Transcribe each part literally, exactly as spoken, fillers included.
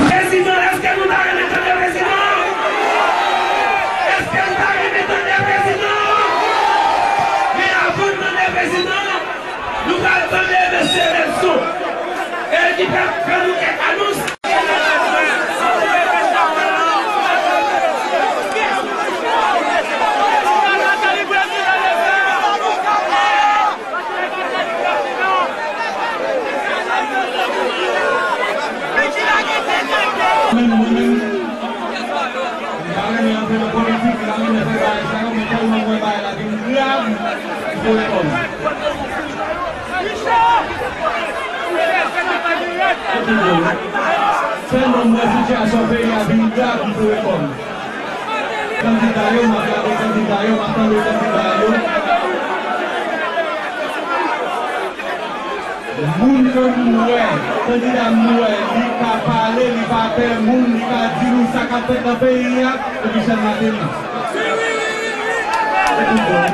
Prezidan, èske nou ta renmen tande prezidan? Èske nou ta renmen tande prezidan? Men avan n tande prezidan, nou pral tande mesye Nelson. E li ki pral fè nou kèk anons. Mwen menm, mwen menm, m pa renmen antre nan politik, m pa renmen fè bagay sa yo, men tèlman m wè bagay la vin grav, m fè rekòm. Tèlman m wè sitiyasyon peyi a vin grav, m fè rekòm. Kandida yo, m ap gade kandida yo, m ap tande kandida yo. Moun ke m wè, kandida m wè, li ka pale, li pa pè moun, li ka di nou sa k ap fèt nan peyi a, se Michel Martelly. Se tout bon.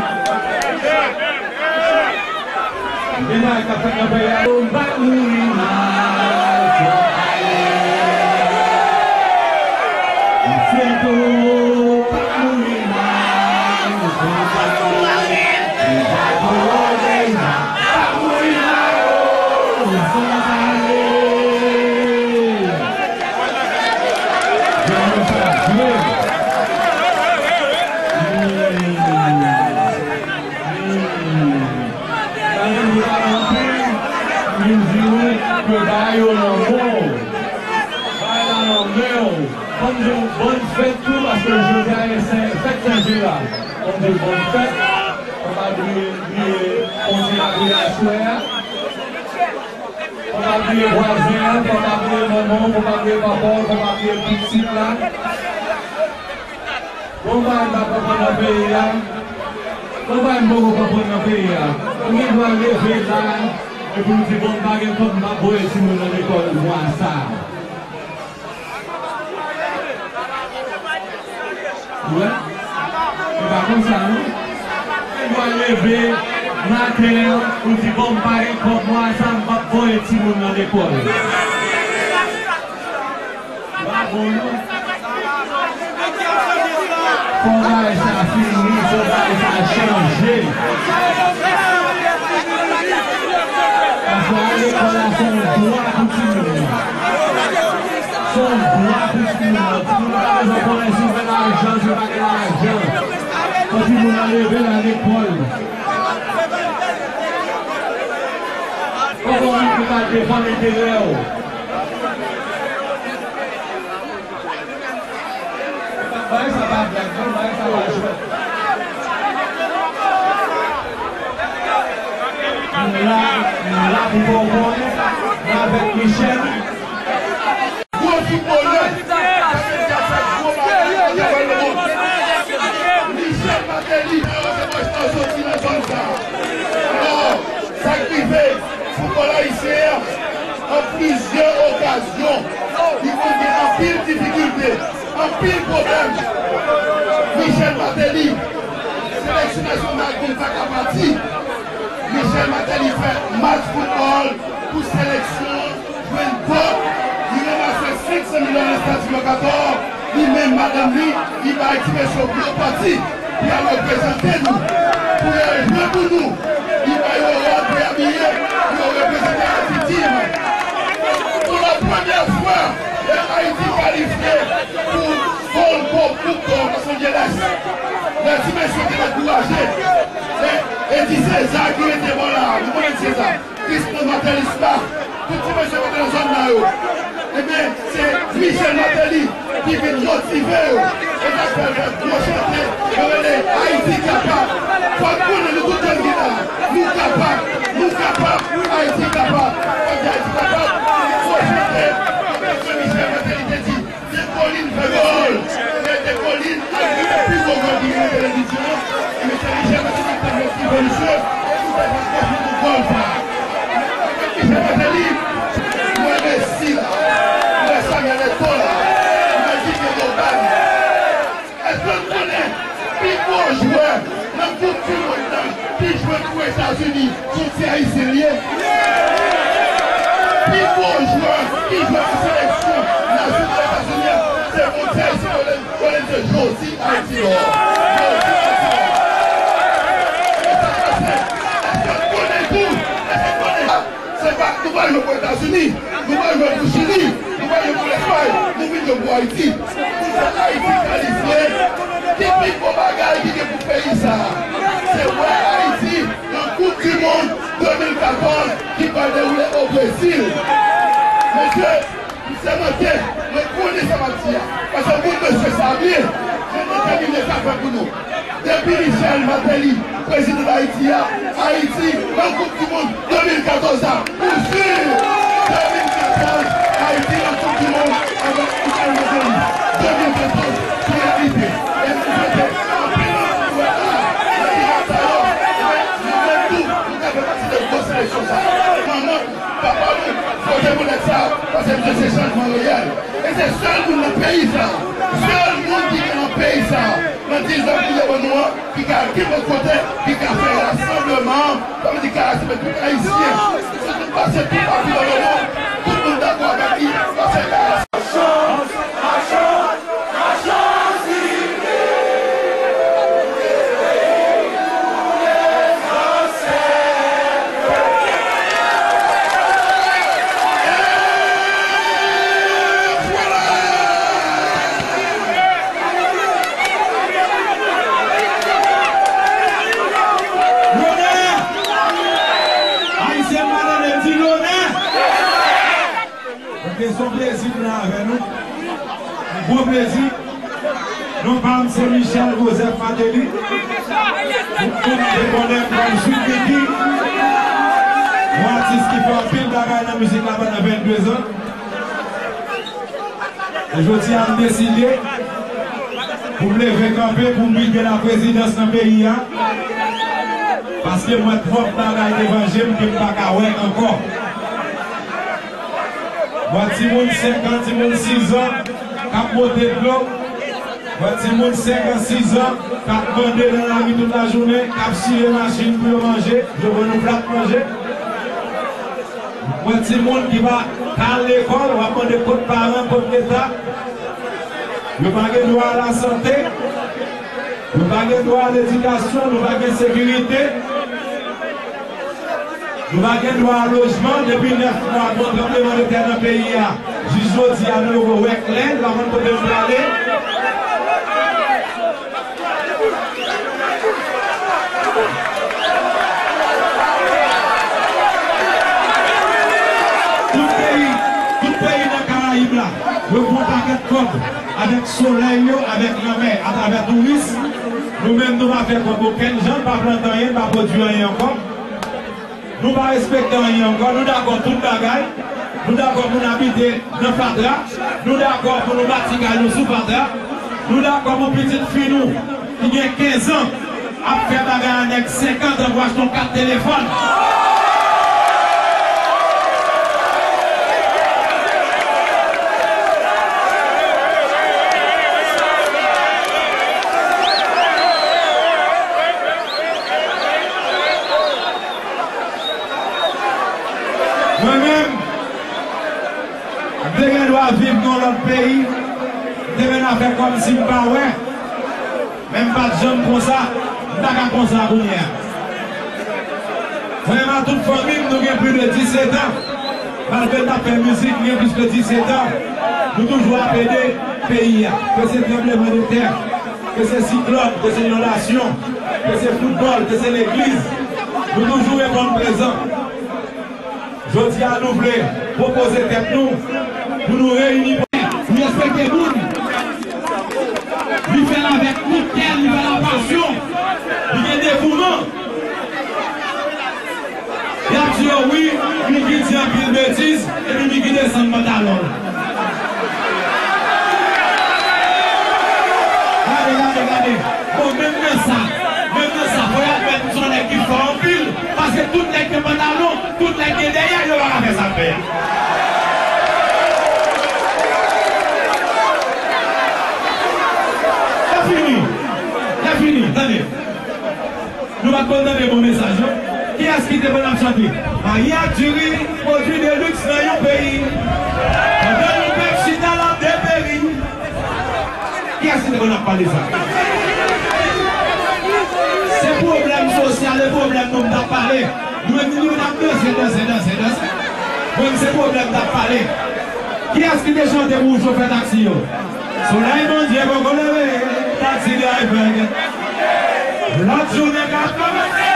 Gen bagay k ap fèt nan peyi a, yo m pa mouri mal, fò ale. Mwen fè tou, pa mouri mal, fò ale. Deja twò deja, pa mouri mal, fò ale. Jan nou fè vle. Hmm. Hmm. Sa vin di w anpil, m vin di w ke bagay yo nan men w. Bagay la nan men w. Fò m di w bòn fèt tou, paske jodi a se fèt Sen Jera. Fò m di w bòn fèt. Fò pa bliye, bliye, kontinye priye aswè a. Fò pa bliye vwazen an, fò pa bliye manman w, fò pa bliye papa w, fò pa bliye pitit la. Bon bagay m pa konprann nan peyi a. Bon bagay m poko konprann nan peyi a. Ou gen dwa leve la, epi w di, "Bon, m pa gen kòb, m p ap voye timoun nan lekòl mwa sa a." Ou wè? E pa konsa, non? Ou gen dwa leve maten an, ou di, "Bon, m pa gen kòb mwa sa a, m p ap voye timoun nan lekòl." Bravo, non. Fò bagay sa fini, fò bagay sa chanje. Paske al lekòl la se yon dwa pou timoun nan. Se yon dwa pou timoun nan. Timoun nan pa bezwen konnen si w gen lajan, si w pa gen lajan. Fò timoun nan leve l al lekòl. Fò w gen moun ki ka defann enterè w. Pou fè w konnen, mwen avèk Michel. Gwo foutbolè, sa vle di ap fè gwo bagay nan Kafèlomond. Michel Martelly, se mwen k soti nan zòn sa a. Alò, sa k rive, foutbòl ayisyen an, an plizyè okazyon, li konn gen anpil difikilte, anpil pwoblèm. Michel Martelly, seleksyon nasyonal konn pa ka pati. Michel Martelly fè match foutbòl pou seleksyon an jwenn kòb. Li ranmase senk san mil dola nan Stad Simon Cator. Li menm, madanm li, li bay ti mesye yo gwo pati pou y al reprezante nou, pou y al jwe pou nou. Li ba yo ròd pou y abiye, pou yo reprezante Ayiti diman. Pou la premyè fwa, lè Ayiti kalifye pou Gold Cup, Koup Dò Los Angeles, lè ti mesye te dekouraje, se Eddie César ki rete bò la a. Nou konnen César. Christmas Martelly Spa, tout ti mesye ki te nan zòn nan yo. Ebyen, se Michel Martelly ki vin motive yo. E sa k fè l fè gwo chante, yo rele Ayiti kapab. Fòk konnen nou tout jèn ki la, nou kapab, nou kapab, Ayiti kapab. Fòk di Ayiti kapab, gwo chante, se Michel Martelly te di. Dekolin fè gòl. Men Dekolin al rive pi gwo gòl ki gen nan televizyon an. E mesye Michel Martelly te motive misye pou fè gòl sa a. Michel Martelly, mwen Messi la, mwen Samuel Eto'o la, mwen Didier Drogba la. Èske n konnen pi gwo jwè nan Koup di Mond nan ki jwe pou Etazini, se yon ti Ayisyen li ye? Pi gwo jwè ki jwe pou seleksyon nasyonal Etazini an, se yon ti Ayisyen, yo rele l, yo rele l se Josie Altidor. Josie Altidor. E sa k pase? Èske n konnen tou? Èske n konnen? Se pa, nou pa jwe pou Etazini, nou pa jwe pou Chili, nou pa jwe pou Lespay, nou vin jwe pou Ayiti. Si se Ayiti kalifye, ki pi gwo bagay ki gen pou peyi sa a? Se wè Ayiti nan Koup di Mond de mil katòz ki pral dewoule o Brezil. Mesye, m sèmante, mwen konnen sa m ap di a, paske moun mesye sa byen, mwen detèmine sa fè pou nou. Depi Michel Martelly, prezidan Dayiti a, Ayiti nan Koup di Mond de mil katòz la, pou si! De mil katòz, Ayiti nan Koup di Mond avèk Michel Martelly. De mil katòz, se reyalite. E m swete anpil nan moun ki wè la, nan ki rad sa yo, nou menm tou, nou ka fè pati de gwo seleksyon sa a. Manman, papa nou, poze pou nèg sa a, paske misye se chanjman reyèl. E se sèl moun nan peyi sa a, sèl moun ki gen nan peyi sa a, nan diz an ki devan nou an, ki ka gen lòt kote, ki ka fè rasanbleman, sa vle di ka rasanble tout Ayisyen. Si nou pase tout patou nan lemonn, tout moun dakò avèk li, paske ka rasanble. Lonè! Ayisyen pa tande, di lonè! Ok, se yon plezi pou nou avè nou. Yon gwo plezi. Non pa m se Michel Joseph Martelly. Tout moun te konnen m kòm Sweet Micky. Yon atis ki fè anpil bagay nan mizik la pandan vennde zan. E jodi a, m deside pou m leve kanpe, pou m brige laprezidans nan peyi a. Paske m wè twòp bagay devan je m ke m pa ka wè ankò. M wè timoun senk an, timoun sis an k ap pote dlo. M wè timoun senk an, sis an k ap mande nan lari tout lajounen, k ap siye machin pou yo manje, yo ban nou plat manje. M wè timoun ki pa ka al lekòl, w ap mande kot paran, kot Leta. Yo pa gen dwa a lasante. Nou pa gen dwa a ledikasyon, nou pa gen sekirite, nou pa gen dwa a lojman. Depi nèf mwa, gon tranblemanntè nan peyi a. Jis jodi a, nou poko wè klè, nou pa konn kote nou prale. Tout peyi, tout peyi nan Karayib la, yo pran pakèt kòb avèk solèy yo, avèk lanmè, atravè touris. Nou menm, nou pa fè kòb okenn jan, n pa plante anyen, n pa pwodui anyen ankò. Nou pa respekte anyen ankò, nou dakò tout bagay. Nou dakò pou n abite nan fatra. Nou dakò pou nou bati kay nou sou fatra. Nou dakò pou pitit fi nou ki gen kenz an ap fè bagay a nèg senkant an pou achte yon kat telefòn. Mwen menm, m te gen dwa viv nan lòt peyi, m te vin a fè kòmsi m pa wè, men m pa t janm konsa, m pa ka konsa kounye a. Mwen menm a tout fanmi m, nou gen plis de disèt an. Malgre n t ap fè mizik, nou gen plis de disèt an. Nou toujou ap ede peyi a. Ke se tranblemanntè, ke se siklòn, ke se inondasyon, ke se foutbòl, ke se legliz, nou toujou reponn prezan. Jodi a, nou vle pwopoze tèt nou pou nou reyini. Li respekte moun. Li fè l avèk tout kè l, li fè l ak pasyon. Li gen devouman. Y ap di yo wi, Micky di anpil betiz, epi Micky desann pantalon l. Gade, gade, gade. Bon, menm nan sa, menm nan sa, fò y admèt m se yon nèg ki fò anpil, paske tout nèg gen pantalon, tout nèg gen dèyè, yo pa ka fè sa m fè a. Lè fini, lè fini, tande. Nou pa t konn tande bon mesaj, non? Kiyès ki te konn ap chante? Mayi ak diri, pwodui de liks nan yon peyi. Pandan yon pèp chita, l ap deperi. Kiyès ki te konn ap pale sa? Se pwoblèm sosyal e pwoblèm nou m t ap pale. Nou menm nou t ap danse, danse, danse, danse. Mwen, se pwoblèm m t ap pale. Kiyès ki te chante pou chofè taksi yo? Solèy Bondye poko leve, taksi drayvè gen. Lòt jounen k ap kòmanse.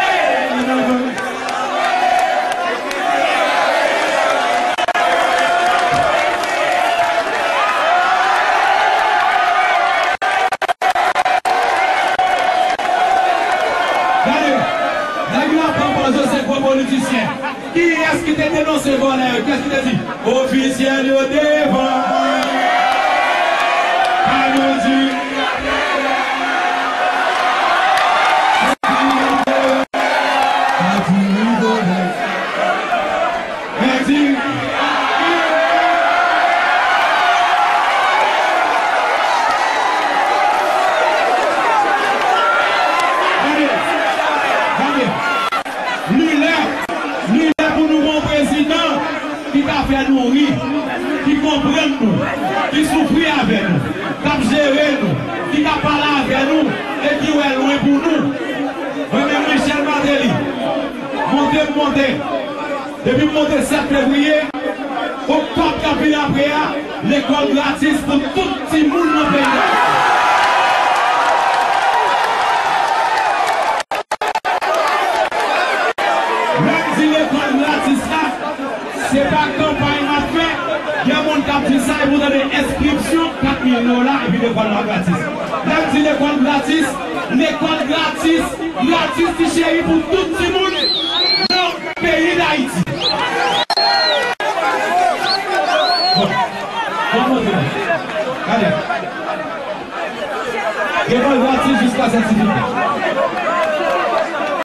Gade, nèg yo ap pran pòz yo se gwo politisyen. Kiyès ki te denonse vòlè yo? Kiyès ki te di, ofisyèl yo devan kamyon diri? Kamyon diri vòlè. Men diri a rive. Gade, gade. Li lè, li lè pou nou gen yon prezidan ki ka fè nou ri, ki konprann nou, ki soufri avè nou, k ap jere nou, ki ka pale avè nou e ki wè lwen pou nou. Mwen menm, Michel Martelly, monte m monte. Depi m monte sèt fevriye, oktòb k ap vini apre a, lekòl gratis pou tout timoun nan peyi a. Lè m di lekòl gratis la, se pa kanpay m ap fè. Gen moun k ap di sa, epi w tande enskripsyon kat mil dola, epi lekòl la gratis. Lè m di lekòl gratis, lekòl gratis, gratis ti cheri pou tout timoun nan peyi Dayiti. Bon, bon, bon, bon. Gade. Lekòl gratis jiska sètifika.